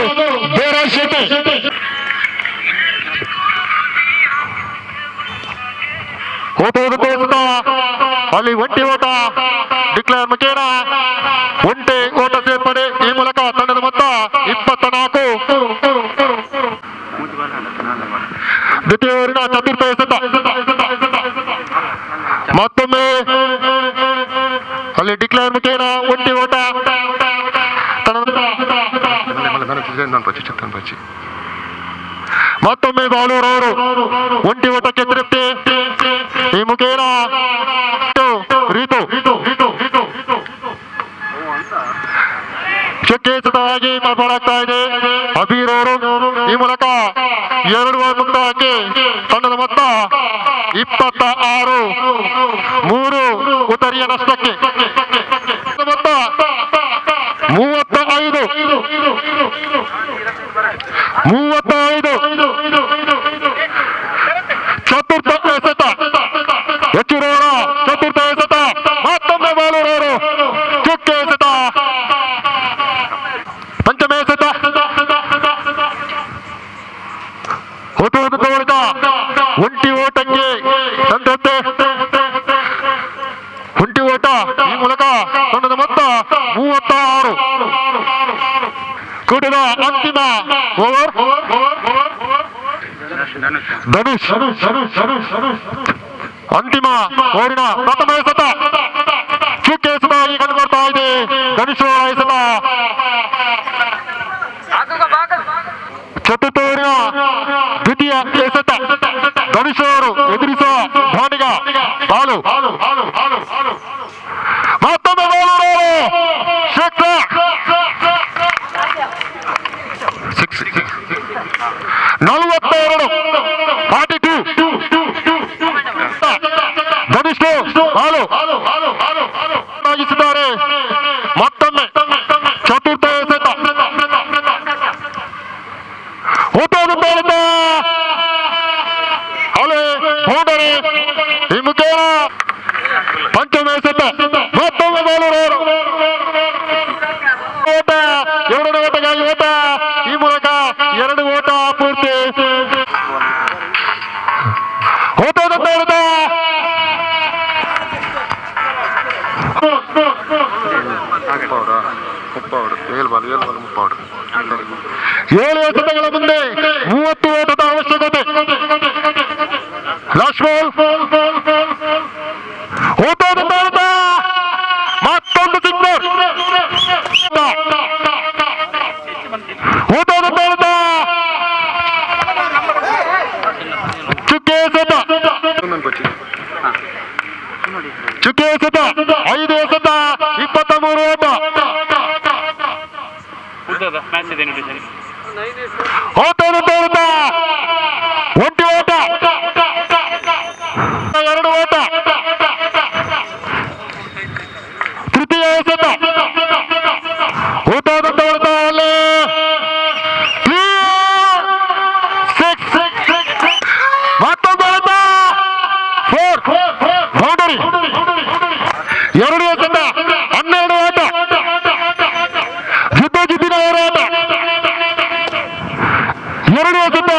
ದೇವರಾಜ್ ಶೆಟ್ಟಿ. ಓಟ ಓಟ ಅಲ್ಲಿ ಒಂಟಿ ಓಟ ಡಿಕ್ಲೇರ್ ಮುಖೇನ ಒಂಟಿ ಓಟ ಸೇರ್ಪಡೆ. ಈ ಮೂಲಕ ತಂಡದ ಮೊತ್ತ 24. ದ್ವಿತೀಯ ಓವರಿನ ಚತುರ್ಥ ಎಸೆತ. ಮತ್ತೊಮ್ಮೆ ಅಲ್ಲಿ ಡಿಕ್ಲೇರ್ ಮುಖೇನ ಒಂಟಿ ಓಟ. ಮತ್ತೊಮ್ಮೆ ಬಾಲೂರವರು ಒಂಟಿ ಓಟಕ್ಕೆ ತೃಪ್ತಿ. ಈ ಮುಖೇನ ರೀತು ಚುಕ್ಕೆ ಎಸೆತವಾಗಿ ಮಾರ್ಪಾಡಾಗ್ತಾ ಇದೆ ಅಬೀರ್ ಅವರು. ಈ ಮೂಲಕ 2 ಓವರ್ ಮುಕ್ತಾಯಕ್ಕೆ ತಂಡದ ಮೊತ್ತ 26, 3 ಉತ್ತರಿಯ ನಷ್ಟಕ್ಕೆ. ಮೊತ್ತ 35, 35. ಚತುರ್ಥ ಎಸೆತ ಹೆಚ್ಚುರವರ ಚತುರ್ಥ ಎಸೆತ. ಮತ್ತೊಮ್ಮೆ ಬಾಲೂರವರು ಚುಕ್ಕೆ ಎಸೆತ. ಪಂಚಮ ಎಸೆತ. ಹೊತ್ತು ಒಂಟಿ ಓಟಕ್ಕೆ ಸಂತೃಪ್ತಿ. ಒಂಟಿ ಓಟ ಈ ಮೂಲಕ ತಂಡದ ಮೊತ್ತ 36. ಕೂಟದ ಅಂತಿಮ ಓವರ್. ಧನುಷ್ ಅಂತಿಮ ಓವರಿನ ಪ್ರಥಮ ಎಸೆತ ಚುಕ್ಕೆ ಎಸೆತವಾಗಿ ಕಂಡು ಬರ್ತಾ ಇದೆ. ಧನುಷ್ ಅವರ ಎಸೆತ. ಚತುರ್ಥ ಓವರಿನ ದ್ವಿತೀಯ ಎಸೆತ. ಧನುಷ್ ಅವರು ಎದುರಿಸುವ ಧಾನಿಗ ಬಾಲು. ಮತ್ತೊಮ್ಮೆ ಬಾಲೂರವರು ಸಿಕ್ಸ್. 42, 42. ಧನುಷ್ ಬಾಲು ಆಗಿಸಿದ್ದಾರೆ. ಮತ್ತೊಮ್ಮೆ ಚತುರ್ಥ ಎಸೆತ. ಬೌಂಡರಿ ಈ ಮುಖೇನ ಪಂಚಮ ಎಸೆತ. ಮತ್ತೊಮ್ಮೆ ಬಾಲೂರವರು ಓಟ. ಎರಡನೇ ಓಟಕ್ಕಾಗಿ ಓಟ. ಈ ಮೂಲಕ 2 ಓಟ ಪೂರ್ತಿ. ಓಟದ 7 ಎಸೆತಗಳ ಮುಂದೆ 30 ಓಟದ ಅವಶ್ಯಕತೆ. Last ball. ಓಟದ ಮತ್ತೊಂದು ಸಿಕ್ಸರ್. ಓಟದ ಚುಕ್ಕೆ ಎಸೆತ. ಚುಕ್ಕೆ ಎಸೆತ. 5 ಎಸೆತ, 23 ಓಟ. ಓಟ ಒಂಟಿ ಓಟ, 2 ಓಟ. ತೃತೀಯ ಎಸೆತ. ಓಟದ ಅಲ್ಲಿ 6. ಮತ್ತೊಂದು ಓಟ. 4 ಬೌಂಡರಿ. 2 ಎಸೆತ, 12 ಓಟ. ಜಿದ್ದ ಜಿದ್ದಿನ ಹೋರಾಟ. 2 ಎಸೆತ,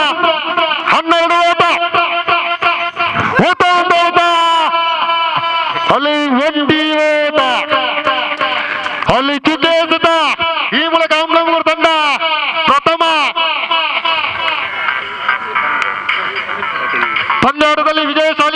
12 ಓಟ. ಓಟ ಒಂದು ಓಟ. ಅಲ್ಲಿ ಒಂಟಿ ಓಟ. ಅಲ್ಲಿ ಚುಕ್ಕೆ ಎಸೆತ. ಈ ಮೂಲಕ ಅಂಬ್ಲಮೂರು ತಂಡ ಪ್ರಥಮ ಪಂದ್ಯಾಟದಲ್ಲಿ ವಿಜಯಶಾಲಿ.